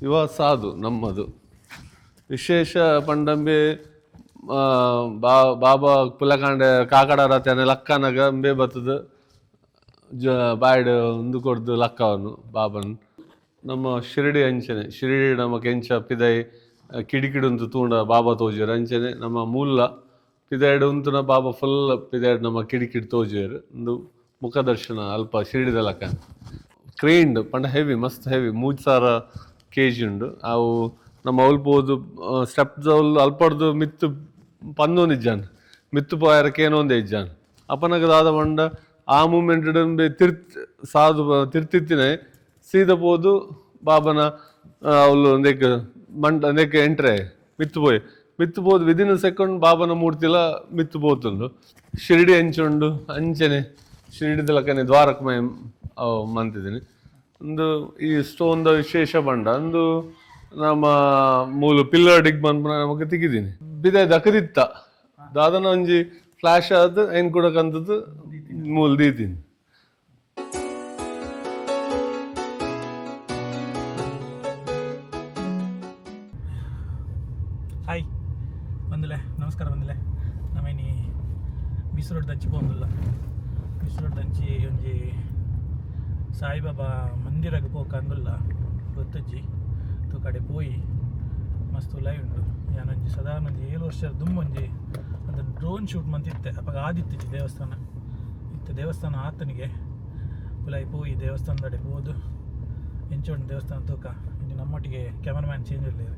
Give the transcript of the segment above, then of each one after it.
ಇವ ಸಾಧು ನಮ್ಮದು ವಿಶೇಷ ಪಂಡಂಬೆ ಬಾಬಾ ಪುಲಕಾಂಡೆ ಕಾಕಡ ರಥನ ಲಕ್ಕನಗ ಅಂಬೆ ಬತ್ತದ ಜ ಬಾಯ್ಡ್ ಉಂದು ಕೊರ್ದು ಲಕ್ಕವನು ಬಾಬನ್. ನಮ್ಮ ಶಿರಡಿ ಅಂಚನೆ, ಶಿರಡಿ ನಮ್ಮ ಕೆಂಚ ಪಿದೈ ಕಿಡಿಕಿಡುಂತು ತೂಂಡ ಬಾಬಾ ತೋಜುವೆರ್ ಅಂಚನೆ ನಮ್ಮ ಮೂಲ ಪಿದೈಡ್ ಉಂತುನ ಬಾಬಾ ಫುಲ್ ಪಿದೈಡ್ ನಮ್ಮ ಕಿಡಿಕಿಡ್ ತೋಜುವೆರ್. ಉಂದು ಮುಖ ದರ್ಶನ ಅಲ್ಪ ಶಿರಡಿದ ಲಕ್ಕ. ಕ್ರೇನ್ಡ್ ಪಂಡ ಹೆವಿ, ಮಸ್ತ್ ಹೆವಿ, 3000 ಕೆಜಿ ಉಂಡು. ಅವು ನಮ್ಮ ಅವ್ಲು ಪೋದು ಸ್ಟೆಪ್ಸ್ ಅವ್ಲು ಅಲ್ಪಡ್ದು ಮಿತ್ತು ಪಂದೊಂದಿಜ್ಜಾನ್, ಮಿತ್ತು ಪೋಯರ ಕೇನೊಂದೇ ಇಜ್ಜಾನ್. ಅಪನಗ ದಾದ ಪಂಡ ಆ ಮೂಮೆಂಟ್ ತಿರ್ತ್ ಸಾಧು ತಿರ್ತಿತ್ತಿನ ಸೀದ ಪೋದು ಬಾಬನ ಅವ್ಲು ಒಂದೆಕ್ ಮಂಡ ಒಂದೆಕ್ ಎಂಟ್ರೆ ಮಿತ್ತು ಪೋಯಿ, ಮಿತ್ತು ಪೋದು ವಿದಿನ್ ಸೆಕೆಂಡ್ ಬಾಬನ ಮೂರ್ತಿಲ ಮಿತ್ತು ಪೋತುಂಡು. ಶಿರಡಿ ಅಂಚುಂಡು ಅಂಚನೆ ಶಿರಡಿದ ಲಕ್ಕನೆ ದ್ವಾರಕಮಯ ಅವು ಮಂತಿದ್ದೀನಿ. ಒಂದು ಈ ಸ್ಟೋನ್ದ ವಿಶೇಷ ಬಂಡ ಅಂದು ನಮ್ಮ ಮೂಲು ಪಿಲ್ಲರ್ ಡಿಗ್ ಮನ್ಪುನ ನಮಕ್ ತಿಕ್ಕಿದ್ದೀನಿ. ಬಿದೆ ದಕದಿತ್ತ ದಾದನ ಒಂಜಿ ಫ್ಲಾಶ್ ಆದ್ ಐನ್ ಕೂಡ ಕಂತದ್ದು ಮೂಲು ದೀತೀನಿ. ಹಾಯ್ ಬಂದಲೆ, ನಮಸ್ಕಾರ ಬಂದಲೆ. ನಮ್ಮನಿ ಬಿಸಿ ರೋಡ್ ದಂಚಿ ಪೋಂದುಲ್ಲ. ಬಿಸಿ ರೋಡ್ ದಂಚಿ ಒಂಜಿ ಸಾಯಿಬಾಬಾ ಮಂದಿರಗ್ ಪೋಕ ಅಂದುಲ್ಲ ಗೊತ್ತಜ್ಜಿ ತೂಕಡೆ ಪೋಯಿ ಮಸ್ತ್ ಉಲಾಯಿ ಉಂಡು. ಯಾನೊಂಜಿ ಸಾಧಾರಣ ಒಂಜಿ 7 ವರ್ಷ ದುಂಬೊಂಜಿ ಒಂದು ಡ್ರೋನ್ ಶೂಟ್ ಮಂತಿತ್ತೆ. ಅಪಗ ಆದಿತ್ತಿಜ್ಜಿ ದೇವಸ್ಥಾನ ಇತ್ತೆ ದೇವಸ್ಥಾನ ಆತನಿಗೆ ಉಲಾಯಿ ಪೋಯಿ ದೇವಸ್ಥಾನದಡೆ ಪೋದು ಎಂಚ ಉಂಡು ದೇವಸ್ಥಾನ ತೂಕ. ಇನ್ನು ನಮ್ಮೊಟ್ಟಿಗೆ ಕ್ಯಾಮರಾಮ್ಯಾನ್ ಚೇಂಜ್ ಉಲ್ಲೆರ್.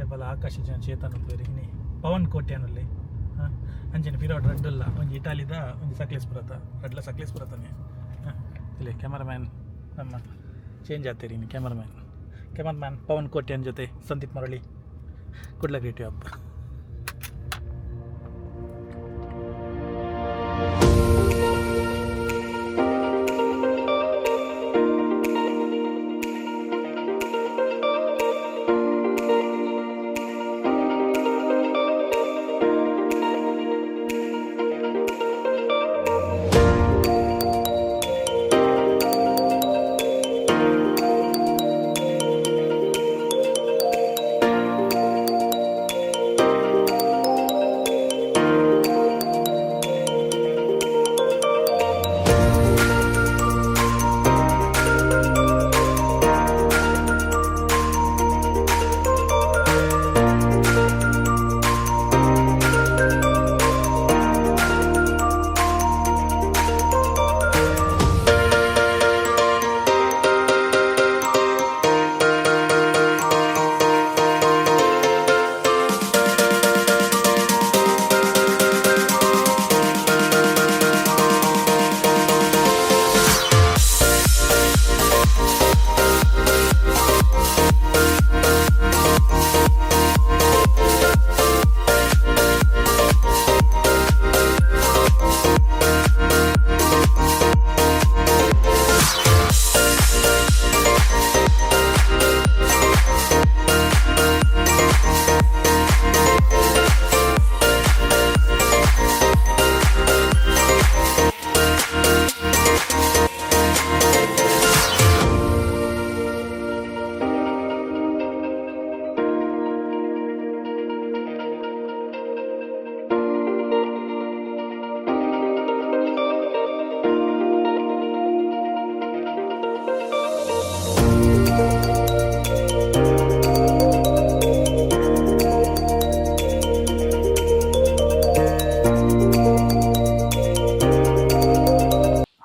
ಏಪಲ ಆಕಾಶ ಜನ ಚೇತನ್ ಉಪ್ಪುವೆರ್, ಇನಿ ಪವನ್ ಕೋಟ್ಯಾನ್ ಉಲ್ಲೆ. ಹಾಂ, ಅಂಚನೆ ಪಿರೋಡ್ ರಡ್ಡುಲ್ಲ, ಒಂಜಿ ಇಟಾಲಿದ ಒಂಜಿ ಸಕ್ಲೇಸ್ಪುರತ, ರಡ್ಲ ಸಕ್ಲೇಸ್ಪುರತನೆ. ಹಾಂ, ಇಲ್ಲಿ ಕ್ಯಾಮರಾಮ್ಯಾನ್ ನಮ್ಮ ಚೇಂಜ್ ಆಗ್ತೀರಿ. ಇನ್ನು ಕ್ಯಾಮರಾಮ್ಯಾನ್ ಪವನ್ ಕೋಟ್ಯಾನ್ ಜೊತೆ ಸಂದೀಪ್ ಮರಳಿ, Kudla creative hub.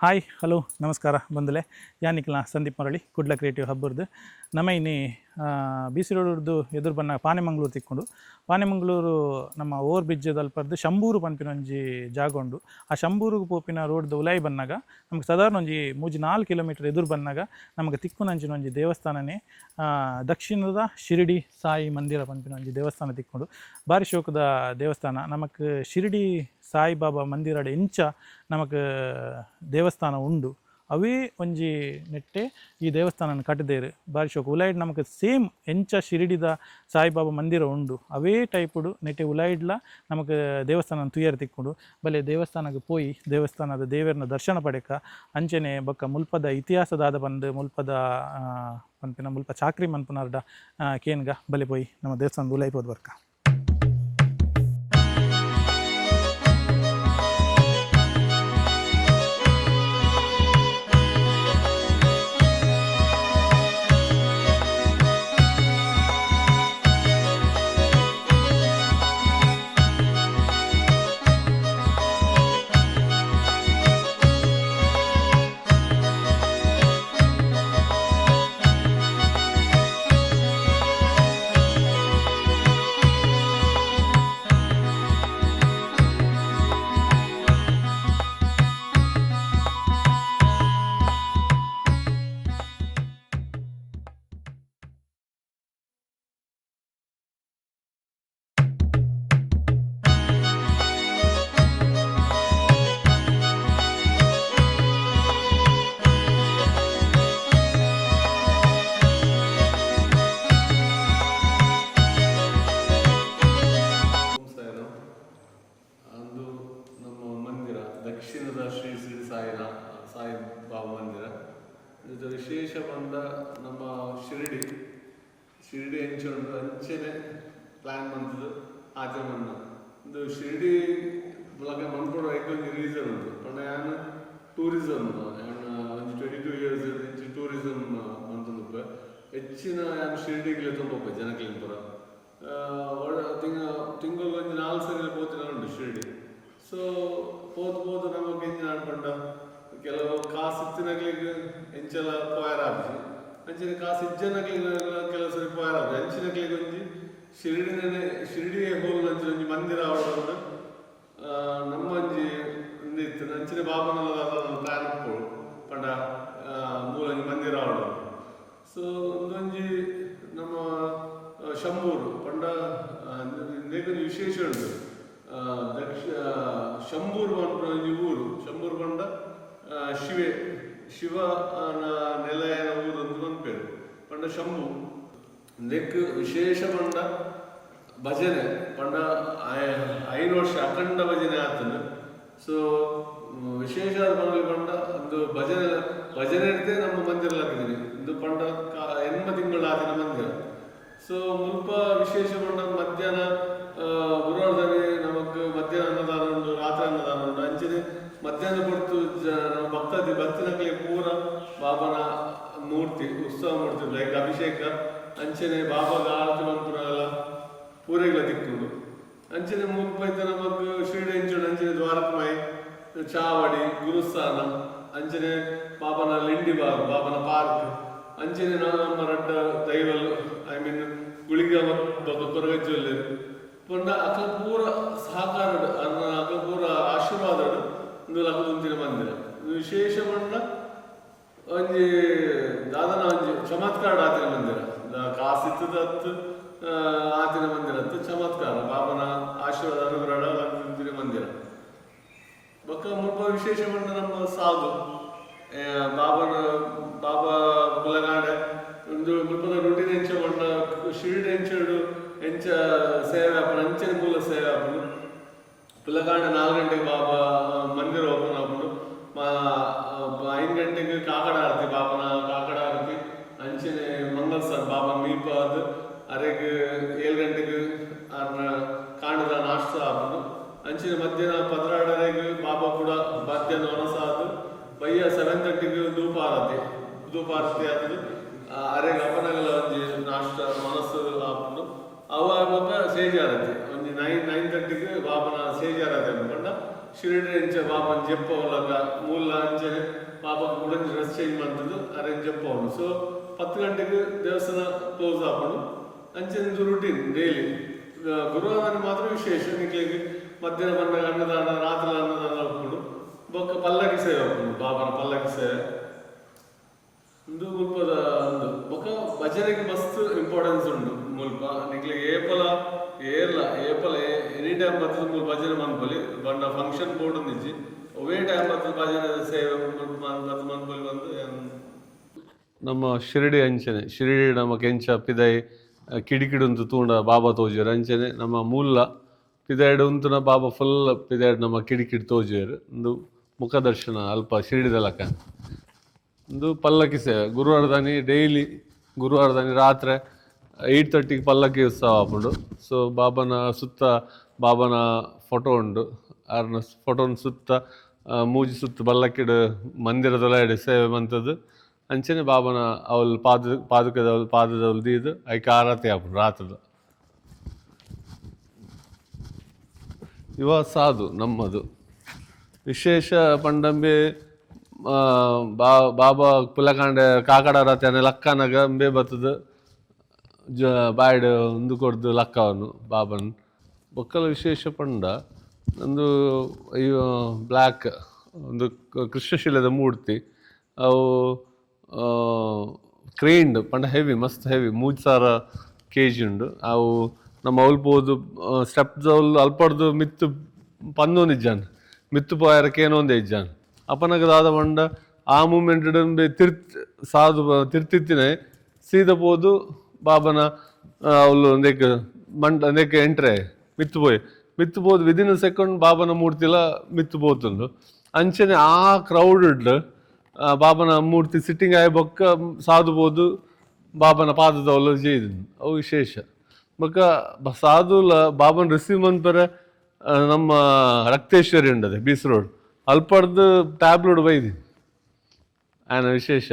Hi hello ನಮಸ್ಕಾರ ಬಂದಲೆ. ಯಾನಿಕ್ಲ ಸಂದೀಪ್ ಮರಳಿ, ಕುಡ್ಲ ಕ್ರಿಯೇಟಿವ್ ಹಬ್ಬರ್ದು. ನಮ್ಮ ಇನ್ನಿ ಬಿ ಸಿ ರೋಡ್ದು ಎದುರು ಬನ್ನ ಪಾನೆಮಂಗ್ಳೂರು ತಿಕ್ಕೊಂಡು, ಪಾನೆಮಂಗ್ಳೂರು ನಮ್ಮ ಓವರ್ ಬ್ರಿಡ್ಜ್ ಅಲ್ಪರ್ದು ಶಂಬೂರು ಪನ್ಪಿನ ಒಂಜಿ ಜಾಗ ಉಂಡು. ಆ ಶಂಬೂರುಗು ಪೋಪಿನ ರೋಡ್ದು ಉಲಾಯಿ ಬನ್ನಾಗ ನಮ್ಗೆ ಸಾಧಾರಣ ಒಂಜಿ 3-4 ಕಿಲೋಮೀಟರ್ ಎದುರು ಬನ್ನಾಗ ನಮಗೆ ತಿಕ್ಕುನಂಚಿನ ಒಂಜಿ ದೇವಸ್ಥಾನನೇ ದಕ್ಷಿಣದ ಶಿರಡಿ ಸಾಯಿ ಮಂದಿರ ಪನ್ಪಿನ ಒಂಜಿ ದೇವಸ್ಥಾನ ತಿಕ್ಕೊಂಡು. ಬಾರಿ ಶೋಕದ ದೇವಸ್ಥಾನ. ನಮಕ್ ಶಿರಡಿ ಸಾಯಿಬಾಬಾ ಮಂದಿರಡ್ ಎಂಚ ನಮಕ್ ದೇವಸ್ಥಾನ ಉಂಡು. ಅವೇ ಒಂಜಿ ನೆಟ್ಟೆ ಈ ದೇವಸ್ಥಾನನ್ ಕಟ್ಟದೇರು ಬಾರಿ ಶೋಕು ಉಲೈಡ್ ನಮಕ್ ಸೇಮ್ ಎಂಚ ಶಿರಿಡಿದ ಸಾಯಿಬಾಬಾ ಮಂದಿರ ಉಂಡು ಅವೇ ಟೈಪುಡು ನೆಟ್ಟೆ ಉಲೈಡ್ಲ ನಮಕ್ ದೇವಸ್ಥಾನ ತುಯರ್ ತಿಕ್ಕುಂಡು. ಬಲೆ ದೇವಸ್ಥಾನಕ್ಕೆ ಪೋಯಿ ದೇವಸ್ಥಾನದ ದೇವರನ್ನ ದರ್ಶನ ಪಡೆಕ ಅಂಚನೆ ಬೊಕ್ಕ ಮುಲ್ಪದ ಇತಿಹಾಸದಾದ ಬಂದು ಮುಲ್ಪದ ಪನ್ಪಿನ ಮುಲ್ಪ ಚಾಕ್ರಿ ಮನ್ಪುನಾರ್ಡ ಕೇನ್ಗ ಬಲೆ ಪೋಯಿ ನಮ್ಮ ದೇವಸ್ಥಾನದ ಉಲೈ ಪೋದು ಬರ್ಕ. ಓಂ ಸಾಯಿರಾಮ್. ಅಂದು ನಮ್ಮ ಮಂದಿರ ದಕ್ಷಿಣದ ಶ್ರೀ ಶ್ರೀ ಸಾಯಿ ಬಾಬಾ ಮಂದಿರ. ಇದು ವಿಶೇಷ ಬಂದ ನಮ್ಮ ಶಿರಡಿ ಶಿರಡಿ ಅಂಚೆ ಅಂಚೆನೆ ಪ್ಲಾನ್ ಬಂದದ್ದು ಆಚೆ ಮನ್ನ. ಇದು ಶಿರಡಿ ಒಳಗೆ ಮನ್ಪೊಡು ಒಂಜಿ ರೀಸನ್ ಉಂಟು ಪಂಡ ಯಾನ್ ಟೂರಿಸಮ್ ಯಾನ್ ಒಂಜಿ 22 ಇಯರ್ಸ್ ಇಂಚಿ ಟೂರಿಸಮ್ ಮಂತೊಂದುಪ್ಪೆ. ಹೆಚ್ಚಿನ ಯಾನ್ ಶಿರಡಿಗೆ ಪೋಪೆ ಜನಕ್ಲೆನ್ ಪೂರ ತಿಂಗ ತಿಂಗಳು ಒಂಜಿ 4 ಸರಿ ಪೋತಿನ ಉಂಟು ಶಿರಡಿ. ಸೊ ಪೋತು ಪೋತು ನಮಕ್ ಎಂಚಿನ ಪಂಡ ಕೆಲವು ಕಾಸು ಇತ್ತಿನಕ್ಲೆಗ್ ಎಂಚಲ ಪೋಯರ ಆಪುಜಿ, ಅಂಚನೆ ಕಾಸು ಇಜ್ಜನಕ್ಲೆಗ್ ಕೆಲವು ಸರಿ ಪೋಯರ ಆಪುಜಿ. ಅಂಚಿನಕ್ಲೆಗ್ ಒಂಜಿ ಶಿರಡಿನೇ ಶಿರಡಿಯೇ ಹೋಗುನ ಅಂಚಿನ ಒಂಜಿ ಮಂದಿರ ಆವೊಡು ನಮ್ಮ ಒಂಜಿ ಉಂದು ಇತ್ತು. ಅಂಚಿನ ಬಾಬನಲ್ಲ ಪ್ಲಾನ್ ಉಪ್ಪೊಡು ಪಂಡ ಮೂಲ ಒಂಜಿ ಮಂದಿರ ಆವೊಡು. ಸೊ ಉಂದೊಂಜಿ ನಮ್ಮ ಶಂಬೂರು ಪಂಡ ಇಂದೆಕೊಂಜಿ ವಿಶೇಷ ಉಂಟು. ಶಂಬೂರು ಪನ್ಪುನ ಒಂಜಿ ಊರು. ಶಂಬೂರು ಪಂಡ ಶಿವೆ ಶಿವ ನೆಲಯನ ಊರು ಅಂದ್ ಪನ್ಪೆರ್. ಪಂಡ ಶಂಭು ಇಂದೆಕ್ ವಿಶೇಷ ಪಂಡ ಭಜನೆ ಪಂಡ 5 ವರ್ಷ ಅಖಂಡ ಭಜನೆ ಆತುಂಡು. ಸೊ ವಿಶೇಷ ಪಂಡ ಪಂಡ ಒಂದು ಭಜನೆ ಭಜನೆ ಇಡ್ದೆ ನಮ್ಮ ಮಂದಿರ ಲಾಕಿದೀನಿ. ಇಂದು ಪಂಡ 80 ತಿಂಗಳು ಆತಿನ ಮಂದಿರ. ಸೊ ಮುಲ್ಪ ವಿಶೇಷ ಪಂಡ ಮಧ್ಯಾಹ್ನ ಗುರುವಾರದಲ್ಲಿ ನಮಕ್ ಮಧ್ಯಾಹ್ನ ಅನ್ನದಾನ ಉಂಟು, ರಾತ್ರಿ ಅನ್ನದಾನ ಉಂಟು. ಅಂಚನೆ ಮಧ್ಯಾಹ್ನ ಪೊರ್ತು ನಮ್ಮ ಭಕ್ತಾದಿ ಬತ್ತಿನಕ್ಲೆ ಪೂರ ಬಾಬನ ಮೂರ್ತಿ ಉತ್ಸವ ಮೂರ್ತಿ ಲೈಕ್ ಅಭಿಷೇಕ ಅಂಚನೆ ಬಾಬಾಗ ಆರತಿ ಮನ್ಪುನಗಲ ಪೂರೆಗ್ಲ ತಿಕ್ಕುಂಡು. ಅಂಚನೆ ಮುಲ್ಪ ಇತ್ತೆ ನಮಕ್ ಶಿರಡಿ ಎಂಚುಂಡು ಅಂಚನೆ ದ್ವಾರಕಮಾಯಿ ಚಾವಡಿ ಗುರುಸ್ಥಾನ ಅಂಚನೆ ಬಾಬನ ಲಿಂಡಿ ಬಾಗ್ ಬಾಬನ ಪಾರ್ಕ್ ಅಂಚನೆ ನಮ್ಮ ರಡ್ಡ ದೈವಲು I mean Guliga ಬೊಕ್ಕ ಕೊರಗಜ್ಜಿ ಉಲ್ಲೆರ್. ಪಂಡ ಅಕಲ್ ಪೂರ ಸಹಕಾರ ಅಕಲ್ ಪೂರ ಆಶೀರ್ವಾದಡ್ ಉಂದು ಲಕ್ಕುದುಂತಿನ ಮಂದಿರ. ವಿಶೇಷ ಪಂಡ ಒಂಜಿ ದಾದನ ಒಂಜಿ ಚಮತ್ಕಾರ ಆತಿನ ಮಂದಿರ. ಕಾಸು ಇತ್ತದ ಅತ್ತು ಆತಿನ ಮಂದಿರ ಅತ್ತು ಚಮತ್ಕಾರ ಬಾಬನ ಆಶೀರ್ವಾದ ಅನುಗ್ರಹ ಲಕ್ಕುದುಂತಿನ ಮಂದಿರ. ಬೊಕ್ಕ ಮುಲ್ಪ ವಿಶೇಷ ಪಂಡ ನಮ್ಮ ಸಾಧು ಬಾಬನ ಬಾಬಾ ಬುಲಗಾಡೆ ಉಂದು ಮುಲ್ಪದ ರೂಟೀನ್ ಎಂಚ ಪಂಡ ಶಿರಡಿ ಎಂಚಡು ಎಂಚ ಸೇವೆ ಆಪುಂಡು ಅಂಚನೆ ಮೂಲ ಸೇವೆ ಆಪುಂಡು. ಪುಲಗಾಂಡೆ 4 ಗಂಟೆಗೆ ಬಾಬಾ ಮಂದಿರ ಓಪನ್ ಆಪುಂಡು. 5 ಗಂಟೆಗೆ ಕಾಕಡ ಆರತಿ ಬಾಬನ ಕಾಕಡ ಆರತಿ ಅಂಚನೆ ಮಂಗಲ್ ಸರ್ ಬಾಬಾ ಮೀಪಾದ್ ಅರೆಗ್ 7 ಗಂಟೆಗೆ ಅರ್ನ ಕಾಂಡದ ನಾಷ್ಟ ಆಪುಂಡು. ಅಂಚನೆ ಮಧ್ಯಾಹ್ನ 12ವರೆಗೆ ಬಾಬಾ ಕೂಡ ಮಧ್ಯಾಹ್ನ ಒನಸಾದ್ ಬಯ್ಯ 7:30ಗೆ ಧೂಪ ಆರತಿ ಧೂಪ ಆರತಿ ಆತದು ಅರೆಗ್ ಅಪನಗಲ ಒಂಜಿ ನಾಷ್ಟ ಮನಸ್ಸು ಆಪುಂಡು. ಅವು ಆಗುವಾಗ ಸೇಜ ಆರತಿ ಒಂಜಿ 9:30ಗೆ ಬಾಬನ ಸೇಜ ಆರತಿ ಆಪುಂಡು. ಪಂಡ ಶಿರಡಿ ಎಂಚ ಬಾಬನ ಜೆಪ್ಪ ಒಲಗ ಮೂಲ ಅಂಚನೆ ಬಾಬಾ ಕೂಡ ಡ್ರೆಸ್ ಚೇಂಜ್ ಮಂತುದು ಅರೆಂಜ್ ಜೆಪ್ಪ ಉಂಡು. ಸೊ 10 ಗಂಟೆಗೆ ದೇವಸ್ಥಾನ ಕ್ಲೋಸ್ ಆಪುಂಡು. ಅಂಚನೆ ರುಟೀನ್ ಡೈಲಿ. ಗುರುವಾರ ಮಾತ್ರ ವಿಶೇಷ ನಿಕ್ಲೆಗ್ ಮಧ್ಯಾಹ್ನ ಬಂದಾಗ ಅನ್ನದಾನ ರಾತ್ರಿ ಅನ್ನದಾನ ಉಪ್ಪುಂಡು. ಬೊಕ್ಕ ಪಲ್ಲಕ್ಕಿ ಸೇವೆ ಉಪ್ಪುಂಡು ಬಾಬನ ಪಲ್ಲಕ್ಕಿ ಸೇವೆ. ಉಂದು ಮುಲ್ಪದ ಉಂದು ಬೊಕ್ಕ ಭಜನೆಗೆ ಮಸ್ತ್ ಇಂಪಾರ್ಟೆನ್ಸ್ ಉಂಡು ಮುಲ್ಪ. ನಿಕ್ಲೆಗ್ ಏಪಲ ಏರ್ಲ ಏಪಲ ಎನಿ ಟೈಮ್ ಬತ್ತದ ಮೂಲು ಭಜನೆ ಮನ್ಪೊಲಿ. ಬಣ್ಣ ಫಂಕ್ಷನ್ ಬೋರ್ಡ್ ಒಂದಿಜ್ಜಿ. ಒವ್ವೇ ಟೈಮ್ ಬತ್ತು ಭಜನೆ ಸೇವೆ ಮನ್ಪೊಲಿ ಬಂದು. ನಮ್ಮ ಶಿರಡಿ ಅಂಚನೆ, ಶಿರಡಿ ನಮ್ಮ ಕೆಂಚ ಪಿದೈ ಕಿಡಿಕಿಡುಂತು ತೂಂಡ ಬಾಬಾ ತೋಜುವೆರ್. ಅಂಚನೆ ನಮ್ಮ ಮೂಲ ಪಿದೈಡ್ ಉಂತುನ ಬಾಬಾ ಫುಲ್ ಪಿದೈಡ್ ನಮ್ಮ ಕಿಡಿಕಿಡ್ ತೋಜುವೆರ್. ಉಂದು ಮುಖ ದರ್ಶನ ಅಲ್ಪ ಶಿರಡಿದ ಲಕ. ಉಂದು ಪಲ್ಲಕ್ಕಿ ಸೇವೆ. ಗುರುವಾರದಾನಿ, ಡೈಲಿ ಗುರುವಾರದಾನಿ ರಾತ್ರೆ 8:30ಗೆ ಪಲ್ಲಕ್ಕಿ ಉತ್ಸವ ಆಪುಂಡು. ಸೊ ಬಾಬನ ಸುತ್ತ ಬಾಬನ ಫೋಟೋ ಉಂಡು. ಆರ್ನ ಫೋಟೋನ್ ಸುತ್ತ ಮೂಜಿ ಸುತ್ತು ಪಲ್ಲಕ್ಕಿಡ್ ಮಂದಿರದೊಳಗಡೆ ಸೇವೆ ಮಂತುದು, ಅಂಚನೆ ಬಾಬನ ಅವಲ್ ಪಾದ ಪಾದುಕದವಲ್ ಪಾದದವಲ್ ದೀದ್ ಐಕ್ ಆರತಿ ಆಪುಂಡು ರಾತ್ರದ. ಇವ ಸಾಧು ನಮ್ಮದು ವಿಶೇಷ ಪಂಡಂಬಿ ಬಾಬಾ ಪುಲಕಾಂಡೆ ಕಾಕಡ ರಥನ ಲಕ್ಕನಗ ಅಂಬೆ ಬತ್ತದು ಬಾಯ್ಡ್ ಉಂದು ಕೊರ್ದು ಲಕ್ಕವನು ಬಾಬನ್. ಬೊಕ್ಕಲ ವಿಶೇಷ ಪಂಡ ಒಂದು ಈ ಬ್ಲ್ಯಾಕ್ ಒಂದು ಕೃಷ್ಣಶಿಲೆದ ಮೂರ್ತಿ. ಅವು ಕ್ರೇನ್ಡ್ ಪಂಡ ಹೆವಿ, ಮಸ್ತ್ ಹೆವಿ, 3000 ಕೆಜಿ ಉಂಡು ಅವು. ನಮ್ಮ ಅವ್ಲು ಪೋದು ಸ್ಟೆಪ್ಸ್ ಅವ್ಲು ಅಲ್ಪಡ್ದು ಮಿತ್ತು ಪಂದೊಂದಿಜ್ಜಾನ್, ಮಿತ್ತು ಪೋಯರ ಕೇನೊಂದೇ ಇಜ್ಜಾನ್. ಅಪನಗ ದಾದ ಪಂಡ ಆ ಮೂಮೆಂಟ್ ತಿರ್ತ್ ಸಾಧು ತಿರ್ತಿತ್ತಿನ ಸೀದ ಪೋದು ಬಾಬನ ಅವ್ಲು ಒಂದೇಕ್ ಮಂಡ ಒಂದೇಕ್ ಎಂಟ್ರೆ ಮಿತ್ತು ಪೋಯಿ, ಮಿತ್ತು ಪೋದು ವಿದಿನ್ ಸೆಕೆಂಡ್ ಬಾಬನ ಮೂರ್ತಿಲ ಮಿತ್ತು ಪೋತುಂಡು. ಅಂಚನೆ ಆ ಕ್ರೌಡ್ ಬಾಬನ ಮೂರ್ತಿ ಸಿಟ್ಟಿಂಗ್ ಆಯ್ ಬೊಕ್ಕ ಸಾಧು ಪೋದು ಬಾಬನ ಪಾದದವಲು ಜೈದು. ಅವು ವಿಶೇಷ. ಬೊಕ್ಕ ಸಾಧುಲ ಬಾಬನ್ ರಿಸೀವ್ ಮನ್ಪರೆ ನಮ್ಮ ರಕ್ತೇಶ್ವರಿ ಉಂಡದೆ ಬೀಸ್ ರೋಡ್ ಅಲ್ಪಡ್ದು ಟ್ಯಾಬ್ಲೋಡ್ ಬೈದಿ ಆಯನ ವಿಶೇಷ.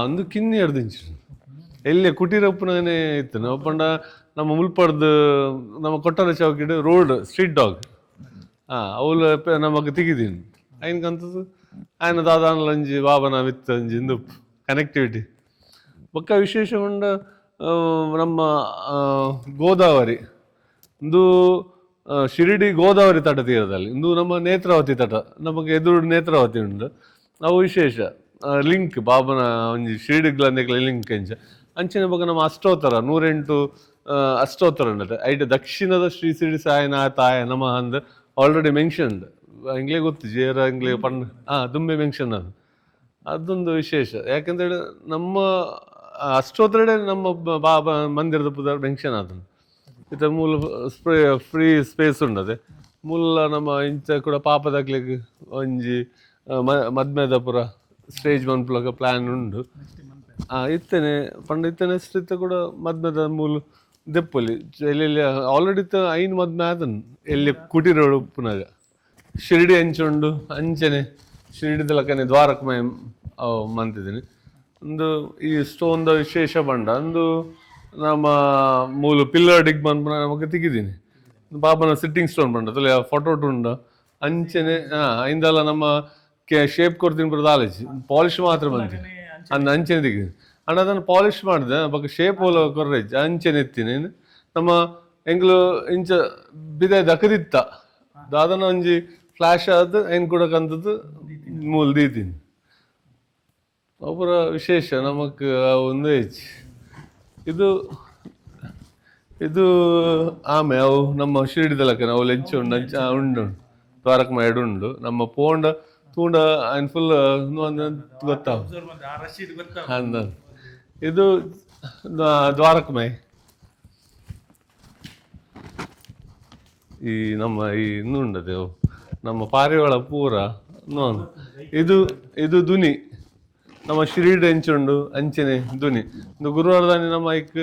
ಒಂದು ಕಿನ್ನಿ ಎಡ್ದಿಂಚು ಎಲ್ಲಿ ಕುಟೀರಪ್ಪನೇ ಇತ್ತು. ನಾವು ಪಂಡ ನಮ್ಮ ಮುಲ್ಪಡ್ದು ನಮ್ಮ ಕೊಟ್ಟರ ಚೌಕಿಡ್ road street dog ಅವ್ಲು ನಮಗ್ ತಿಗಿದೀನಿ ಐನ್ಕಂತದ್ದು ಆಯನ ದಾದಾನಲಂಜಿ ಬಾಬನ ಮಿತ್ತ ಅಂಜಿ ಇಂದು ಕನೆಕ್ಟಿವಿಟಿ. ಬೊಕ್ಕ ವಿಶೇಷ ಪಂಡ ನಮ್ಮ ಗೋದಾವರಿ. ಇಂದು ಶಿರಡಿ ಗೋದಾವರಿ ತಟ ತೀರದಲ್ಲಿ, ಇಂದು ನಮ್ಮ ನೇತ್ರಾವತಿ ತಟ, ನಮಗೆ ಎದುರು ನೇತ್ರಾವತಿ ಉಂಟು. ಅವು ವಿಶೇಷ ಲಿಂಕ್ ಬಾಬನ ಒಂಜಿ ಶಿರಡಿಗ್ಲ ಲಿಂಕ್ ಅಂಚ. ಅಂಚಿನ ಬೊಕ್ಕ ನಮ್ಮ ಅಷ್ಟೋತ್ತರ, 108 ಅಷ್ಟೋತ್ತರ ಉಂಡತೆ. ಐಟ್ ದಕ್ಷಿಣದ ಶ್ರೀ ಶಿರಡಿ ಸಾಯಿನಾಥಾಯ ನಮಃ ಅಂದ್ ಆಲ್ರೆಡಿ ಮೆನ್ಷನ್ಡ್. ಎಂಗ್ಲೇ ಗೊತ್ತು ಜೇರ ಎಂಗ್ಲೇ ಪಂಡ್ ದುಂಬೆ ಮೆನ್ಷನ್ ಅದು. ಅದೊಂದು ವಿಶೇಷ. ಯಾಕಂತೇಳಿ ನಮ್ಮ ಅಷ್ಟೋತ್ತರಡೆ ನಮ್ಮ ಬಾಬಾ ಮಂದಿರದ ಪುದರ್ ಮೆನ್ಷನ್ ಆತುಂಡು. ಇತ್ತ ಮೂಲ spray free space ಉಂಡದೆ. ಮೂಲ ನಮ್ಮ ಇಂಚ ಕೂಡ ಪಾಪದಕ್ಲೆಗ್ ಒಂಜಿ ಮದ್ಮೆದ ಪೂರ ಸ್ಟೇಜ್ ಮನ್ಪುಲಕ ಪ್ಲಾನ್ ಉಂಡು. ಇತ್ತನೆ ಪಂಡ ಇತ್ತನೆ ಇತ್ತ ಕೂಡ ಮದ್ಮೆದ ಮೂಲು ದೆಪ್ಪೊಲಿ. ಎಲ್ಲೆಲ್ಲಿ ಆಲ್ರೆಡಿ ಇತ್ತ ಐನ್ ಮದ್ಮೆ ಆತನ್ ಎಲ್ಲಿ ಕುಟೀರ ಉಪ್ಪುನಾಗ. ಶಿರಡಿ ಅಂಚುಂಡು ಅಂಚನೆ ಶಿರಡಿದ ಲಕ್ಕನೆ ದ್ವಾರಕಮಯ ಅವು ಮಂತಿದ್ದೀನಿ. ಒಂದು ಈ ಸ್ಟೋನ್ದ ವಿಶೇಷ ಪಂಡ ಅಂದು ನಮ್ಮ ಮೂಲು ಪಿಲ್ಲರ್ ಡಿಗ್ ಮನ್ಪುನ ನಮಕ್ ತಿಕ್ಕಿದ್ದೀನಿ. ಬಾಬನ ಸಿಟ್ಟಿಂಗ್ ಸ್ಟೋನ್ ಪಂಡ ತುಲೆ ಫೋಟೋ ಉಂಡು ಅಂಚನೆ. ಇಂದಲ ನಮ್ಮ ಶೇಪ್ ಕೊರ್ತೀನಿ ಪೂರ ದಾಲೇಜ್ ಪಾಲಿಶ್ ಮಾತ್ರ ಬಂತೀನಿ ಅಂದ್ ಅಂಚನೆ ತಿಕ್ಕಿದ್ದೀನಿ. ಅಂಡ ಅದನ್ನು ಪಾಲಿಶ್ ಮಾಡಿದೆ ಬೊಕ್ಕ ಶೇಪ್ ಓಲ ಕೊರ್ರೆಜ್ ಅಂಚನೆ ಎತ್ತೀನಿ. ನಮ್ಮ ಎಂಗ್ಲು ಇಂಚ ಬಿದಾಯ್ ದಕದಿತ್ತ ದಾದನ ಒಂಜಿ ಫ್ಲಾಶ್ ಆದ್ ಐನ್ ಕೂಡ ಕಂತದ್ದು ಮೂಲ್ ದೀತೀನಿ. ಅವು ಪೂರ ವಿಶೇಷ ನಮಕ್ ಒಂದು ಹೆಚ್ಚು. ಇದು ಇದು ಆಮೆ. ಅವು ನಮ್ಮ ಶಿರಡಿದ ಲೆಕ್ಕನೆ ಅವು ಲೆಂಚ ಉಂಡು ಅಂಚ ಉಂಡು. ದ್ವಾರಕಮಯಡ್ ಉಂಡು. ನಮ್ಮ ಪೋಂಡ ತೂಂಡ ಐನ್ ಫುಲ್ ಗೊತ್ತಾವು. ಅಬ್ಸರ್ವ್ ಮಂತ್ ಆ ರಶೀದ್ ಗೊತ್ತ. ಅಂದ ಇದು ದ್ವಾರಕಮಯ. ಈ ನಮ್ಮ ಈ ಇಂದು ಉಂಡದೆ ಅವು ನಮ್ಮ ಪಾರಿವಾಳ ಪೂರ ನೋನ್. ಇದು ಇದು ದುನಿ. ನಮ್ಮ ಶಿರಡಿ ಎಂಚುಂಡು ಅಂಚನೆ ದುನಿ. ಇಂದು ಗುರುವಾರದಾನಿ ನಮ್ಮ ಐಕ್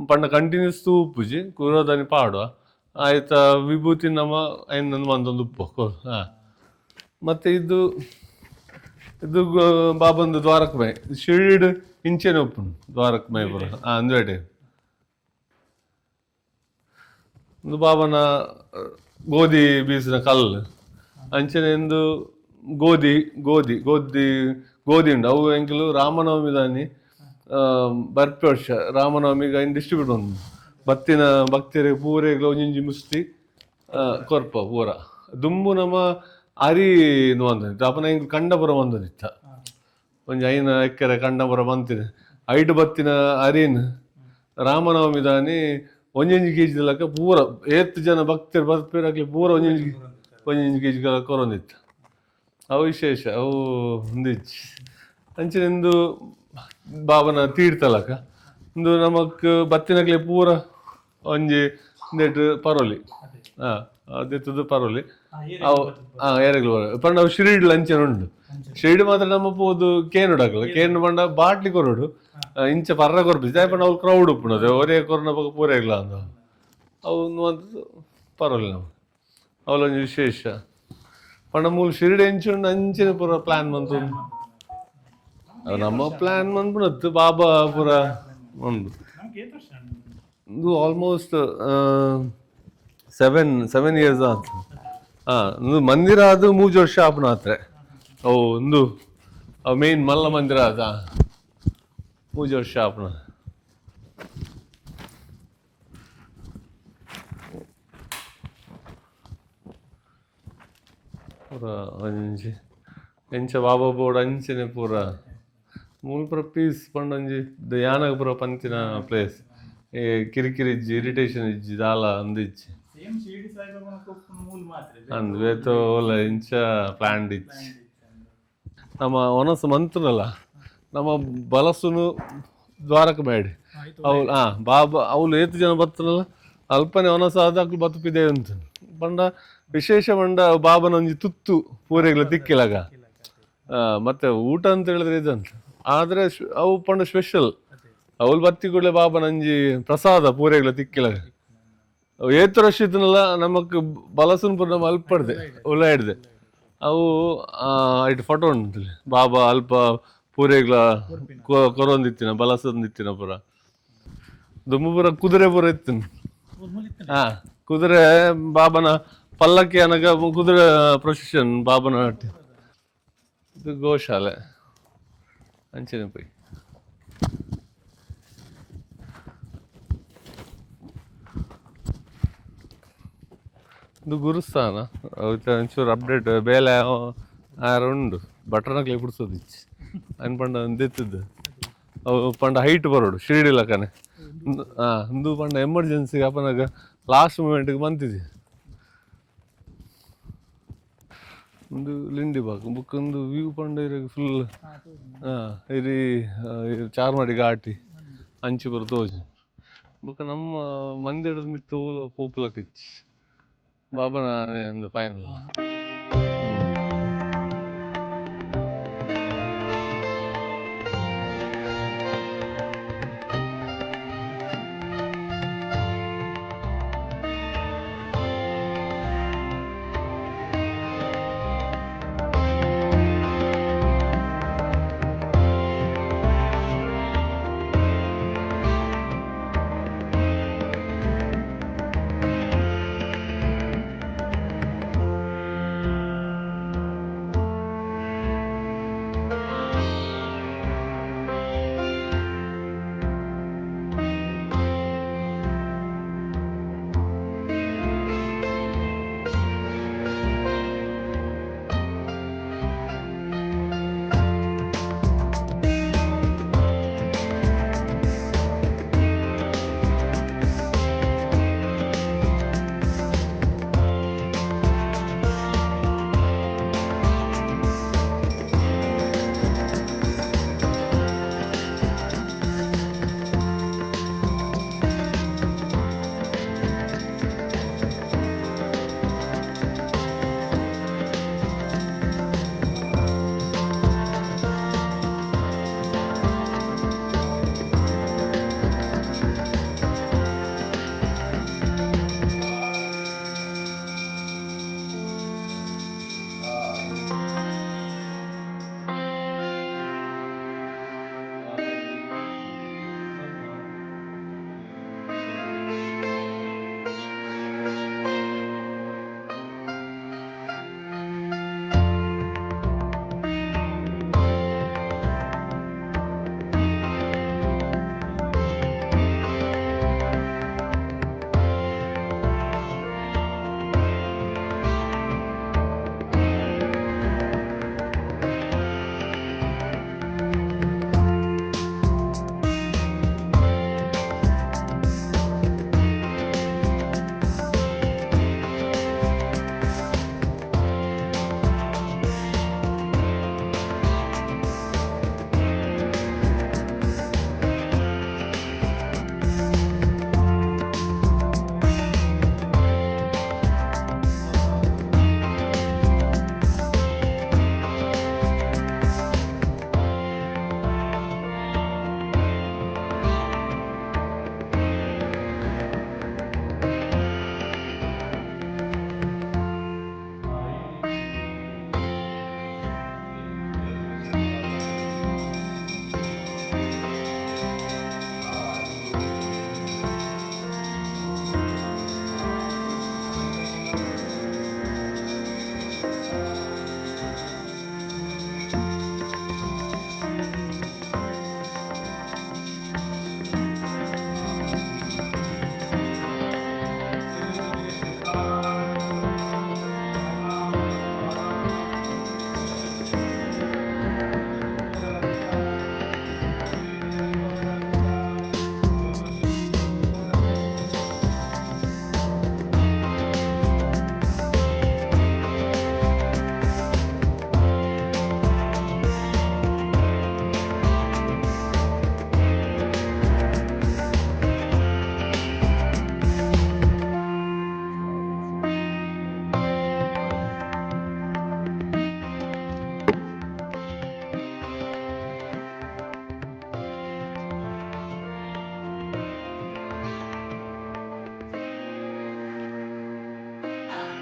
ಪಂಡ ಕಂಟಿನ್ಯೂಸ್ ತೂಪುಜಿ, ಗುರುವಾರದಾನಿ ಪಾಡುವ ಆಯ್ತ ವಿಭೂತಿ ನಮ್ಮ ಐನ್ ಮಂತೊಂದು ಉಪ್ಪು. ಮತ್ತೆ ಇದು ಇದು ಬಾಬಂದು ದ್ವಾರಕಮಯ. ಶಿರಡಿ ಇಂಚೆನೆ ಉಪ್ಪುಂಡು ದ್ವಾರಕಮಯ ಪೂರ. ಅಂದ್ವೇಟೆ ಇಂದು ಬಾಬನ ಗೋಧಿ ಬೀಸಿನ ಕಲ್ಲು. ಅಂಚನೆ ಇಂದು ಗೋಧಿ ಗೋಧಿ ಗೋಧಿ ಗೋಧಿ ಉಂಡು. ಅವು ಎಂಕುಲು ರಾಮನವಮಿ ದಾನಿ ಬರ್ಪೆ ವರ್ಷ ರಾಮನವಮಿಗೆ ಐನ್ ಡಿಸ್ಟ್ರಿಬ್ಯೂಟ್ ಉಂಡು. ಬತ್ತಿನ ಭಕ್ತರಿಗೆ ಪೂರೆಗ್ಲ ಒಂಜೊಂಜಿ ಮುಸ್ತಿ ಕೊರ್ಪ ಪೂರ. ದುಂಬು ನಮ್ಮ ಅರಿ ಒಂದಿತ್ತು ಅಪನ ಎಂಕ್ ಕಂಡಪುರ ಒಂದೊಂದಿತ್ತ ಒಂಜಿ 5 ಎಕರೆ ಕಂಡಪುರ ಬಂತಿನ. ಐಟ್ ಬತ್ತಿನ ಅರಿನ್ ರಾಮನವಮಿ ದಾನಿ ಒಂಜೊಂಜಿ ಕೆಜಿ ಲೆಕ್ಕ ಪೂರ ಏತ್ ಜನ ಭಕ್ತರು ಬರ್ಪೆರ್ ಅಕ್ಲೆ ಪೂರ ಒಂಜೊಂಜಿ. ಒಂಜಿ ಕೆಜಿ ಕೊರೊಂದಿತ್ತು. ಅವು ವಿಶೇಷ, ಅವು ಉಂದಿಜ್ಜಿ. ಅಂಚಿನ ಇಂದು ಬಾಬನ ತೀರ್ಥಲಕ ಇಂದು ನಮಕ್ ಬತ್ತಿನಕ್ಲೆ ಪೂರ ಒಂಜಿ ಇಂದೆಟ್ ಪರೋಲಿ. ಹಾಂ, ದೆತ್ತದು ಪರೋಲಿ. ಅವು ಹಾಂ ಏರೆಗ್ಲು ಪಂಡ ಅವು ಶಿರಿಡ್ಲ ಅಂಚನೆ ಉಂಡು. ಶಿರಿಡಿ ಮಾತ್ರ ನಮ್ಮ ಪೋದು ಕೇನುಡಾಕಲ್ಲ. ಕೇನು ಪಂಡ ಬಾಟ್ಲಿ ಕೊರೊಡು, ಇಂಚ ಪರ್ರ ಕೊರ್ಪಿ ದಾಯೆ ಪಂಡ ಅವ್ಲು ಕ್ರೌಡ್ ಉಪ್ಪುನದು. ಒರೇ ಕೊರ್ನ ಬೊಕ ಪೂರೆಗ್ಲ ಅಂದ ಅವು ಒಂದು ಪರೋಲಿ. ನಾವು ಅವಲೊಂಜಿ ವಿಶೇಷ ಪಂಡ ಮೂಲು ಶಿರಿಡಿ ಎಂಚುಂಡು ಅಂಚಿನ ಪೂರ ಪ್ಲಾನ್ ಮಂತು. ಅವು ನಮ್ಮ ಪ್ಲಾನ್ ಮನ್ಪುನತ್ತು ಬಾಬಾ ಪೂರ ಉಂಡು. ನಮ್ಗೆ ಏತ್ ವರ್ಷ ಆಂಡ್? ಇದು ಆಲ್ಮೋಸ್ಟ್ 7 ಇಯರ್ಸ್ ಆತು. ಹಾಂ, ಇಂದು ಮಂದಿರ ಅದು 3 ವರ್ಷ ಆಪುನ ಆತ್ರೆ. ಓ ಇಂದು ಮೇನ್ ಮಲ್ಲ ಮಂದಿರ ಆತ 3 ವರ್ಷ ಆಪುನ. ಪೂರ ಒಂಜಿ ಎಂಚ ಬಾಬಾ ಬೋರ್ಡ್ ಅಂಚನೆ ಪೂರ ಮೂಲು ಪೂರ ಪೀಸ್ ಪಂಡ ಒಂಜಿ ಯಾನಗ ಪೂರ ಪಂತಿನ ಪ್ಲೇಸ್. ಏ ಕಿರಿಕಿರಿ ಇಜ್ಜಿ, ಇರಿಟೇಷನ್ ಇಜ್ಜಿ, ದಾಲ ಅಂದಿಜ್ಜಿ. ಸೇಮ್ ಶಿರ್ಡಿ ಸಾಯಿಬಾಬಾನ ಕೊಪ್ಪುನ ಮೂಲು ಮಾತ್ರ. ಅಂದ್ ಬೇತೋ ಓಲ ಇಂಚ ಪ್ಲಾನ್ಡ್ ಇಜ್ಜಿ. ನಮ್ಮ ಒನಸು ಮಂತ್ರಲ್ಲ, ನಮ್ಮ ಬಲಸುನು ದ್ವಾರಕ ಬೇಡಿ. ಆಯ್ತು. ಅವು ಹಾಂ ಬಾಬಾ ಅವ್ಲು ಏತು ಜನ ಬತ್ತನಲ್ಲ ಅಲ್ಪನೆ ಒನಸು ಆದ ಅಕ್ಲು ಬತ್ತುಪಿದೆ ಅಂತ ಪಂಡ ವಿಶೇಷ. ಪಂಡ ಬಾಬನ ಒಂಜಿ ತುತ್ತು ಪೂರೆಗ್ಲ ತಿಕ್ಕಿಲಾಗ. ಮತ್ತೆ ಊಟ ಅಂತ ಹೇಳಿದ್ರೆ ಇದಂತ ಆದ್ರೆ ಅವು ಪಂಡ ಸ್ಪೆಷಲ್. ಅವ್ಲು ಬತ್ತಿ ಕೂಡಲೇ ಬಾಬನ ಒಂಜಿ ಪ್ರಸಾದ ಪೂರೆಗ್ಲ ತಿಕ್ಕಿಲಾಗ. ಅವು ಏತು ರಶ್ ಇತ್ತನಲ್ಲ ನಮಕ್ ಬಲಸುನ್ ಪೂರ ನಮ್ಮ ಅಲ್ಪಡ್ದೆ ಉಲ್ಲ ಹಿಡ್ದೆ. ಅವು ಇಟ್ಟು ಫೋಟೋ ಉಂಟು, ಬಾಬಾ ಅಲ್ಪ ಪೂರೆಗ್ಲ ಕೊರೊಂದಿತ್ತಿನ ಬಲಸೊಂದಿತ್ತಿನ ಪೂರ. ದುಮ್ಮು ಪೂರ ಕುದುರೆ ಪೂರ ಇತ್ತು. ಮೂಲು ಇತ್ತಲ್ಲ. ಹಾ, ಕುದುರೆ ಬಾಬನ ಪಲ್ಲಕ್ಕಿ ಅನಗ ಕುದುರೆ ಪ್ರೊಸೆಷನ್ ಬಾಬನ ಅಟ್ಟಿ. ಇದು ಗೋಶಾಲೆ ಅಂಚನೆ ಪೋಯಿ. ಇದು ಗುರುಸ್ಥಾನ. ಅವು ಒಂಚೂರು ಅಪ್ಡೇಟ್ ಬೇಲೆ ಆರ ಉಂಡು. ಬಟರ್ನಕ್ಲೆ ಪುಡ್ಸೋದಿಚ್ಚಿ ಅನ್ಪಂಡ ಒಂದಿತ್ತದ್ದು. ಅವು ಪಂಡ ಹೈಟ್ ಬರೋಡು ಶಿರ್ಡಿ ಲಕ್ಕನೆ. ಹಾಂ, ಇಂದು ಪಂಡ ಎಮರ್ಜೆನ್ಸಿಗೆ ಅಪನಾಗ ಲಾಸ್ಟ್ ಮೂಮೆಂಟ್ಗೆ ಬಂತಿದ್ದೆ. ಒಂದು ಲಿಂಡಿ ಬಾಗ್ ಬುಕ್ ಒಂದು ವ್ಯೂ ಪಂಡ ಇರಗ್ ಫುಲ್. ಹಾಂ, ಇರಿ ಚಾರ್ಮಾಡಿ ಘಾಟಿ ಅಂಚಿ ಪೂರ ತೋಜು. ಬೊಕ ನಮ್ಮ ಮಂದಿರದ ಮಿತ್ತ್ ಪೋಪುಲಕ ಇಜ್ಜಿ ಬಾಬನ ಒಂದು ಫೈನಲ್.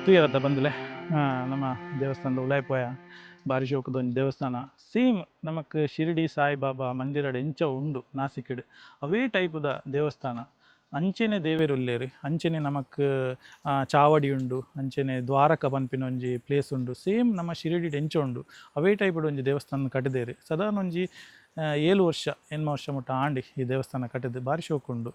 ತೂಯರತ್ತ ಬಂದಲೆ ನಮ್ಮ ದೇವಸ್ಥಾನದ ಉಲಾಯಿ ಪೋಯ. ಬಾರಿ ಶೋಕುದ ಒಂಜಿ ದೇವಸ್ಥಾನ. ಸೇಮ್ ನಮಕ್ ಶಿರಡಿ ಸಾಯಿಬಾಬಾ ಮಂದಿರಡ್ ಎಂಚ ಉಂಡು ನಾಸಿಕ್ಡ್ ಅವೇ ಟೈಪುದ ದೇವಸ್ಥಾನ. ಅಂಚೆನೆ ದೇವೆರ್ ಉಲ್ಲೆರ್, ಅಂಚೆನೆ ನಮಕ್ ಚಾವಡಿ ಉಂಡು, ಅಂಚೆನೆ ದ್ವಾರಕ ಪನ್ಪಿನ ಒಂಜಿ ಪ್ಲೇಸ್ ಉಂಡು. ಸೇಮ್ ನಮ್ಮ ಶಿರಡಿಡ್ ಎಂಚ ಉಂಡು ಅವೇ ಟೈಪುಡು ಒಂಜಿ ದೇವಸ್ಥಾನ ಕಟ್ಟುದೆರ್. ಸಾಧಾರಣ ಒಂಜಿ 7 ವರ್ಷ 8 ವರ್ಷ ಮುಟ್ಟ ಆಂಡ್ ಈ ದೇವಸ್ಥಾನ ಕಟ್ಟುದು. ಬಾರಿ ಶೋಕು ಉಂಡು.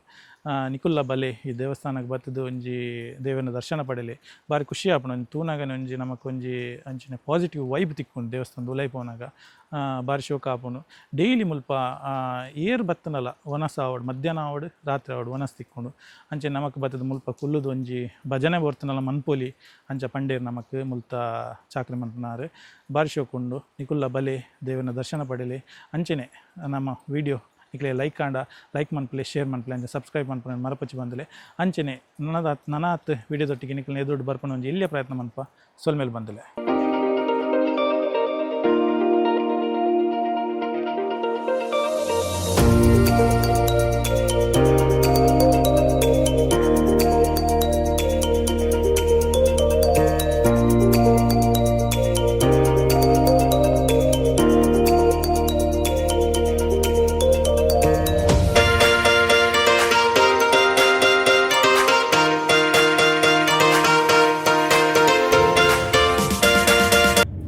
ನಿಕುಲ್ಲ ಬಲೆ ಈ ದೇವಸ್ಥಾನಕ್ಕೆ ಬತ್ತುದು ಒಂಜಿ ದೇವನ ದರ್ಶನ ಪಡೆಲೆ. ಬಾರಿ ಖುಷಿ ಆಪುಂಡು ಒಂಜಿ ತೂನಗನೆ ಒಂಜಿ ನಮಕ್ ಒಂಜಿ ಅಂಚಿನ ಪಾಸಿಟಿವ್ ವೈಬ್ ತಿಕ್ಕುಂಡು ದೇವಸ್ಥಾನದ ಉಲಾಯಿ ಪೋನಾಗ. ಬಾರಿ ಶೋಕು ಆಪುಂಡು. ಡೈಲಿ ಮುಲ್ಪ ಏರ್ ಬತ್ತುಂಡಲ ವನಸ್ ಆವಡ್, ಮಧ್ಯಾಹ್ನ ಆವಡ್, ರಾತ್ರಿ ಆವಡ್ ವನಸ್ ತಿಕ್ಕುಂಡು. ಅಂಚೆ ನಮಕ್ ಬತ್ತುದು ಮುಲ್ಪ ಕುಲ್ಲುದು ಒಂಜಿ ಭಜನೆ ಬರ್ತುಂಡಲ ಮನ್ಪೊಲಿ ಅಂಚ ಪಂಡೇರ್ ನಮಕ್ ಮುಲ್ತ ಚಾಕ್ರಿ ಮನ್ಪುನಾರ್. ಬಾರಿ ಶೋಕು ಉಂಡು. ನಿಕುಲ್ಲ ಬಲೆ ದೇವನ ದರ್ಶನ ಪಡೆಲೆ. ಅಂಚೆನೆ ನಮ್ಮ ವಿಡಿಯೋ ನಿಕ್ಲೆ ಲೈಕ್ ಆಂಡ ಲೈಕ್ ಮನ್ಪುಲೆ, ಶೇರ್ ಮನ್ಪುಲೆ, ಅಂಚೆ ಸಬ್ಸ್ಕ್ರೈಬ್ ಮನ್ಪುಲೆ ಮರಪಚ್ಚಿ ಬಂದಲೆ. ಅಂಚೆನೆ ನನಾತ್ ವಿಡಿಯೋದೊಟ್ಟಿಗೆ ನಿಕ್ಲೆನ ಎದುರುಡು ಬರ್ಪುನ ಒಂಜಿ ಎಲ್ಯ ಪ್ರಯತ್ನ ಮನ್ಪ ಸೊಲ್ಮೆಲ್ ಬಂದಲೆ.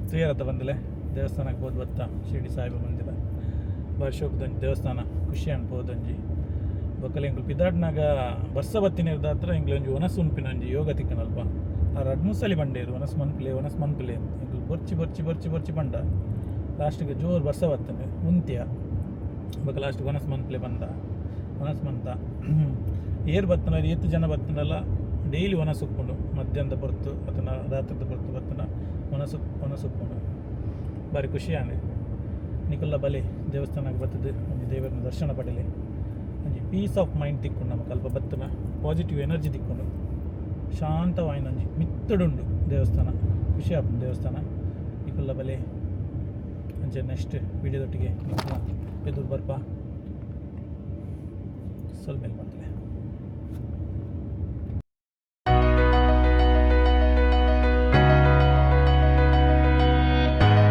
ತೂಯರತ್ತ ಬಂದಲೆ ದೇವಸ್ಥಾನಕ್ಕೆ ಪೋದು ಬತ್ತ ಶಿರಡಿ ಸಾಯಿಬ ಮಂದಿರ. ಬಾರಿ ಶೋಕುದೊಂಜಿ ದೇವಸ್ಥಾನ, ಖುಷಿ ಆಂಡ್ ಪೋದೊಂಜಿ. ಬೊಕ್ಕಲ ಎಂಕುಲು ಪಿದಾಡ್ನಾಗ ಬರ್ಸ ಬತ್ತಿನೆರ್ದಾತ್ರ ಎಂಕ್ಲೆ ಒಂಜಿ ಒನಸ್ ಉನ್ಪಿನ ಒಂಜಿ ಯೋಗ ತಿಕ್ಕನಲ್ಪ. ಆ ರಡ್ಡ್ ಮೂಸಲಿ ಬಂಡೇರು ಒನಸ್ ಮನ್ಪುಲೆ ಒನಸ್ ಮನ್ಪುಲೆ ಎಂಕುಲು ಬೊರ್ಚಿ ಬೊರ್ಚಿ ಬೊರ್ಚಿ ಬೊರ್ಚಿ ಪಂಡ ಲಾಸ್ಟಿಗೆ ಜೋರು ಬರ್ಸ ಬತ್ತಂಡು ಉಂತಿಯ. ಬೊಕ್ಕ ಲಾಸ್ಟಿಗೆ ಒನಸ್ ಮನ್ಪುಲೆ ಪಂದ ಒನಸ್ ಮಂತ. ಏರ್ ಬತ್ತನ ಏತ್ ಜನ ಬತ್ತನಲ್ಲ ಡೈಲಿ ಒನಸ್ ಉಪ್ಪುಂಡು. ಮಧ್ಯಾಹ್ನದ ಪೊರ್ತು ಅತ್ತನ ರಾತ್ರಿದ ಪೊರ್ತು ಬತ್ತನ ಒನಸ್ ಒನಸ್ ಉಪ್ಪುಂಡು. ಬಾರಿ ಖುಷಿ ಆಂಡ್. ನಿಕುಲ್ಲ ಬಲೆ ದೇವಸ್ಥಾನಕ್ಕೆ ಬತ್ತದು ಒಂಜಿ ದೇವರನ ದರ್ಶನ ಪಡೆಲೆ. ಒಂಜಿ ಪೀಸ್ ಆಫ್ ಮೈಂಡ್ ತಿಕ್ಕುಂಡು ನಮಕ್ ಅಲ್ಪ ಬತ್ತನ, ಪಾಸಿಟಿವ್ ಎನರ್ಜಿ ತಿಕ್ಕುಂಡು. ಶಾಂತವಾಯಿನ ಒಂಜಿ ಮಿತ್ತುಡುಂಡು ದೇವಸ್ಥಾನ, ಖುಷಿ ಆಪುಂಡು ದೇವಸ್ಥಾನ. ನಿಕುಲ್ಲ ಬಲೆ. ಅಂಚೆ ನೆಕ್ಸ್ಟ್ ವಿಡಿಯೋದೊಟ್ಟಿಗೆ ನಿಕುಲ್ಲ ಎದುರು ಬರ್ಪ. ಸೊಲ್ಮೆಲ್ ಬಂದಲೆ.